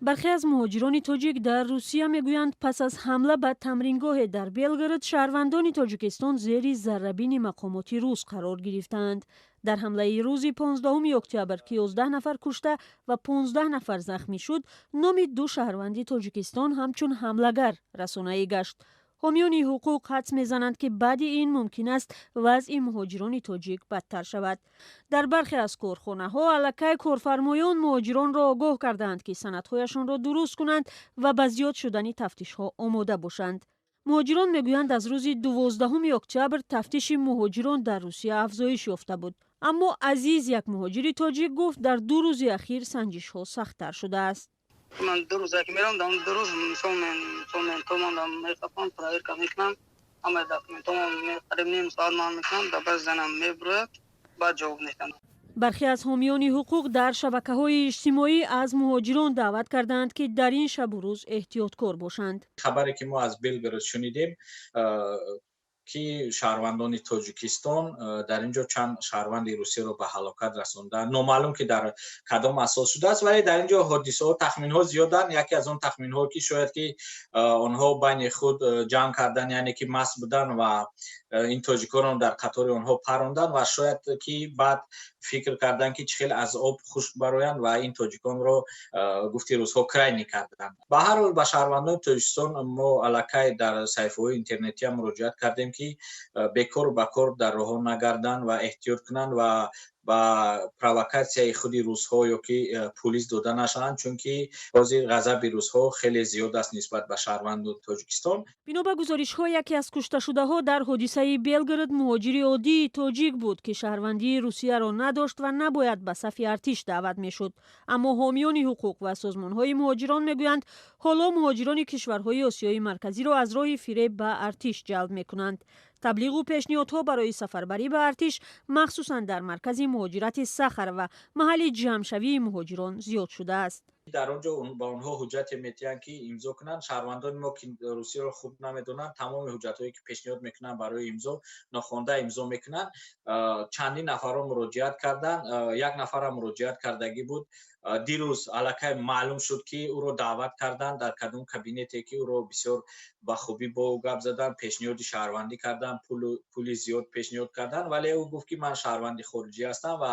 Бархе аз муҳоҷирони тоҷик дар Русия мегӯянд, пас аз ҳамла ба тамрингоҳе дар Белгород шаҳрвандони Тоҷикистон зери заррабини мақомоти рус қарор гирифтаанд. Дар ҳамлаи рӯзи 15 октябр, ки 11 нафар кушта ва 15 нафар захмӣ шуд, номи ду шаҳрванди Тоҷикистон ҳамчун ҳамлагар расонаӣ гашт. Ҳомиёни ҳуқуқ ҳадс мезананд, ки баъди ин мумкин аст вазъи муҳоҷирони тоҷик бадтар шавад. Дар бархе аз корхонаҳо аллакай корфармоён муҳоҷиронро огоҳ кардаанд, ки санадҳояшонро дуруст кунанд ва ба зиёд шудани тафтишҳо омода бошанд. Муҳоҷирон мегӯянд, аз рӯзи 12 октябр тафтиши муҳоҷирон дар Русия афзоиш ёфта буд. Аммо Азиз, як муҳоҷири тоҷик, гуфт, дар 2 рӯзи ахир санҷишҳо сахттар шудааст. Ман 2 рӯза ки мерам, дар 2 рӯз, мисол, ментомон меқапам, проверка мекунам, ҳамаи документомон қариб ним соат ман мекунам, да баъд занам мебурояд, баъд ҷавоб медиҳам. Бархе аз ҳомиёни ҳуқуқ дар шабакаҳои иҷтимоӣ аз муҳоҷирон даъват кардаанд, ки дар ин шабу рӯз эҳтиёткор бошанд. Хабаре ки мо аз Белгород шунидем, ки шаҳрвандони Тоҷикистон дар ин ҷо чанд шаҳрванди Русияро ба ҳалокат расонданд. Номаълум, ки дар кадом асос шудааст, вале дар ин ҷо ҳодисаҳо, тахминҳо зиёданд. Яке аз он тахминҳо, ки шояд ки онҳо байни худ ҷанг кардан, яъне ки маст буданд ва ин тоҷиконро дар қатори онҳо паронданд ва шояд ки баъд фикр карданд, ки чӣ хел аз об хушк бароянд ва ин тоҷиконро, гуфти русҳо, крайний карданд. Ба ҳар ҳол, ба шаҳрвандони Тоҷикистон мо аллакай дар саҳифаҳои интернетиам муроҷиат кардем, ки бекору ба кор дар роҳҳо нагарданд ва эҳтиёт кунанд ва ба провокатсияи худи русҳо ё ки пулис дода нашаванд, чунки ҳозир ғазаби русҳо хеле зиёд аст нисбат ба шаҳрвандони Тоҷикистон. Бино ба гузоришҳо, яке аз кушташудаҳо дар ҳодисаи Белгород муҳоҷири оддии тоҷик буд, ки шаҳрвандии Русияро надошт ва набояд ба сафи артиш даъват мешуд. Аммо ҳомиёни ҳуқуқ ва созмонҳои муҳоҷирон мегӯянд, ҳоло муҳоҷирони кишварҳои Осиёи Марказиро аз роҳи фиреб ба артиш ҷалб мекунанд. Таблиғу пешниҳодҳо барои сафарбарӣ ба артиш, махсусан дар маркази муҳоҷирати Сахарово, маҳалли ҷамъшавии муҳоҷирон, зиёд шудааст. Дар он ҷо ба онҳо ҳуҷҷате метиҳанд, ки имзо кунанд. Шаҳрвандони мо, ки русиро хуб намедонанд, тамоми ҳуҷҷатҳое, ки пешниҳод мекунанд барои имзо, нохонда имзо мекунанд. Чандин нафарро муроҷиат карданд, як нафарам муроҷиат кардагӣ буд. Дирӯз аллакай маълум шуд, ки ӯро даъват карданд дар кадом кабинете, ки ӯро бисёр ба хубӣ бо ӯ гап заданд, пешниҳоди шаҳрвандӣ карданд, пули зиёд пешниҳод карданд, вале ӯ гуфт, ки ман шаҳрванди хориҷӣ ҳастам ва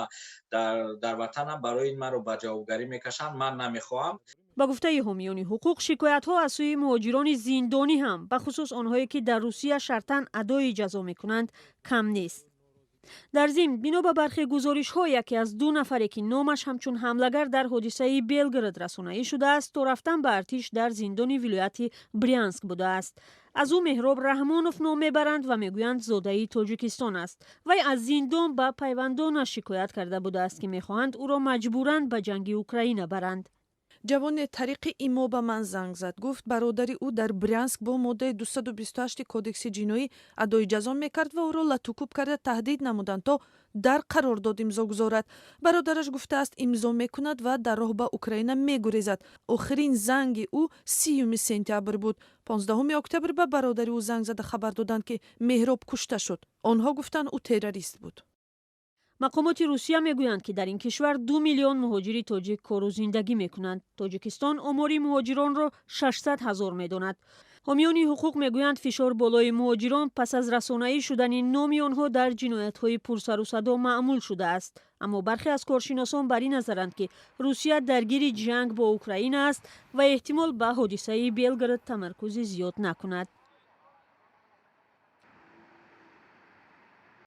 дар ватанам барои ин маро ба ҷавобгарӣ мекашанд, ман намехоҳам. Ба гуфтаи ҳомиёни ҳуқуқ, шикоятҳо аз сӯи муҳоҷирони зиндонӣ ҳам, бахусус онҳое, ки дар Русия шартан адои ҷазо мекунанд, кам нест. Дар зимн, бино ба бархе гузоришҳо, яке аз ду нафаре, ки номаш ҳамчун ҳамлагар дар ҳодисаи Белгород расонаӣ шудааст, то рафтан ба артиш дар зиндони вилояти Брянск будааст. Аз ӯ Меҳроб Раҳмонов ном мебаранд ва мегӯянд, зодаи Тоҷикистон аст. Вай аз зиндон ба пайвандонаш шикоят карда будааст, ки мехоҳанд ӯро маҷбуран ба ҷанги Украина баранд. Ҷавоне тариқи имо ба ман занг зад. Гуфт, бародари ӯ дар Брянск бо моддаи 228 Кодекси ҷиноӣ адои ҷазо мекард ва ӯро латукӯб карда, таҳдид намуданд, то дар қарордод имзо гузорад. Бародараш гуфтааст, имзо мекунад ва дар роҳ ба Украина мегурезад. Охирин занги ӯ 30 сентябр буд. 15 октябр ба бародари ӯ занг зада, хабар доданд, ки Меҳроб кушта шуд. Онҳо гуфтанд, ӯ террорист буд. Мақомоти Русия мегӯянд, ки дар ин кишвар 2 миллион муҳоҷири тоҷик кору зиндагӣ мекунанд. Тоҷикистон омори муҳоҷиронро 600 ҳазор медонад. Ҳомиёни ҳуқуқ мегӯянд, фишор болои муҳоҷирон пас аз расонаӣ шудани номи онҳо дар ҷиноятҳои пурсарусадо маъмул шудааст. Аммо бархе аз коршиносон бар ин назаранд, ки Русия даргири ҷанг бо Украина аст ва эҳтимол ба ҳодисаи Белгород тамаркузи зиёд накунад.